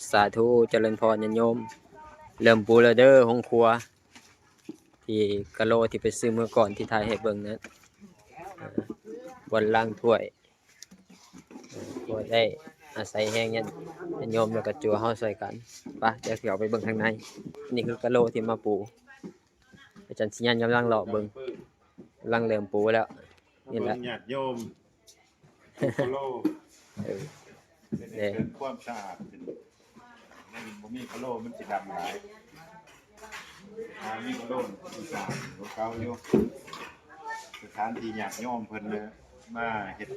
ສາທຸ ຈະເລີນພອນຍາດໂຍມ. ເລີ່ມປູແລ້ວເດີໂຮງຄົວ ທີ່ກະໂຫຼທີ່ໄປຊື້ມື້ກ່ອນທີ່ຖ່າຍໃຫ້ເບິ່ງນັ້ນ. ເອີ ບ່ອນລ້າງຖ້ວຍ ເອີ ກໍໄດ້ອາໄສແຮງຍາດ ຍາດໂຍມ ແລ້ວກໍຕົວເຮົາຊ່ອຍກັນ. ປະ ດຽວຊິເຂົ້າໄປເບິ່ງທາງໃນ. ນີ້ຄືກະໂຫຼທີ່ມາປູ ອາຈານຊິຍານກຳລັງເລາະເບິ່ງ ກຳລັງເລີ່ມປູແລ້ວ. ນີ້ແຫຼະ ເບິ່ງຍາດໂຍມປູກະໂຫຼ ເອີ ເຮັດໃຫ້ເກີດຄວາມສະອາດຂຶ້ນ. ມັນບໍ່ມີກະໂຫຼມັນຊິດຳຫຼາຍ. ຖ້າມີກະໂຫຼມັນຊິສະອາດກວ່າເກົ່າຢູ່. ສະຖານທີ່ຍາດໂຍມເພິ່ນມາເຮັດ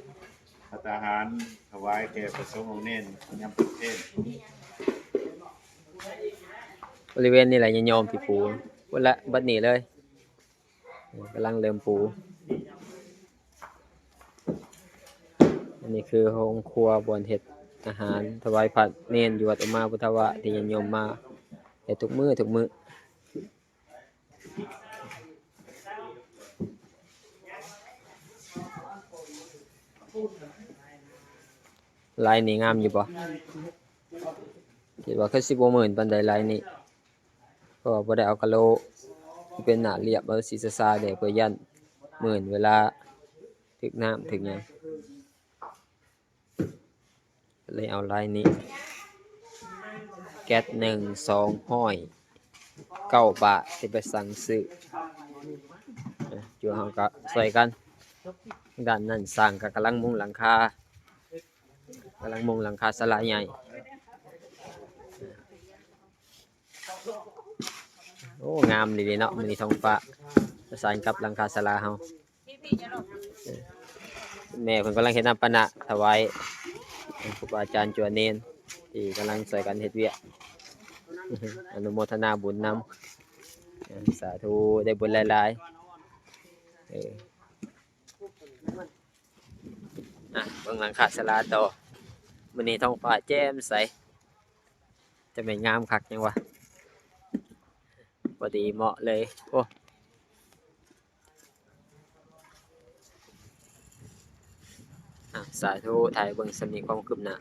ພັດຕາຫານຖວາຍແກ່ພະສົງອົງເນນຍາມເປັນເພນ. ບໍລິເວນນີ້ແຫຼະຍາດໂຍມທີ່ປູ ພຸ້ນລະ ບັດນີ້ເລີຍ. ກຳລັງເລີ່ມປູ. ອັນນີ້ຄືໂຮງຄົວບ່ອນເຮັດອາຫານຖວາຍພະເນນຢູ່ວັດອຸມາພຸດທະວະ ທີ່ຍາດໂຍມມາເຮັດທຸກມື້ ທຸກມື້. ລາຍນີ້ງາມຢູ່ບໍ່? ຄິດວ່າຄືຊິບໍ່ມື່ນປານໃດລາຍນີ້. ເພາະວ່າບໍ່ໄດ້ເອົາກະໂຫຼທີ່ເປັນໜ້າລຽບ ເອົາສີຊາໆແດ່ ເພື່ອຢ້ານມື່ນເວລາຖືກນ້ຳຖືກຫຍັງ. ເລີຍເອົາລາຍນີ້ ແກັດໜຶ່ງ ສອງຮ້ອຍເກົ້າບາດ ທີ່ໄປສັ່ງຊື້. ເອີ ຢູ່ເຮົາກໍຊ່ວຍກັນ. ດ້ານນັ້ນຊ່າງກໍກຳລັງມຸງຫຼັງຄາ ກຳລັງມຸງຫຼັງຄາສາລາໃຫຍ່. ໂອ້ ງາມດີເນາະ ມື້ນີ້ທ້ອງຟ້າ ປະສານກັບຫຼັງຄາສາລາເຮົາ. ແມ່ເພິ່ນກຳລັງເຮັດນ້ຳປານະຖວາຍຄູບາອາຈານ ຈົວເນນ ທີ່ກຳລັງຊ່ວຍກັນເຮັດວຽກ. ອະນຸໂມທະນາບຸນນຳ. ສາທຸ ໄດ້ບຸນຫຼາຍໆ. ເອີ ອ່ະ ເບິ່ງຫຼັງຄາສາລາຕໍ່. ມື້ນີ້ທ້ອງຟ້າແຈ່ມໃສ ຈະແມ່ນງາມຄັກຫຍັງວະ ພໍດີເໝາະເລີຍ. ໂອ້ ອ່ະ ສາທຸ ຖ່າຍເບິ່ງສ່ຳນີ້ຄວາມຄືບໜ້າ.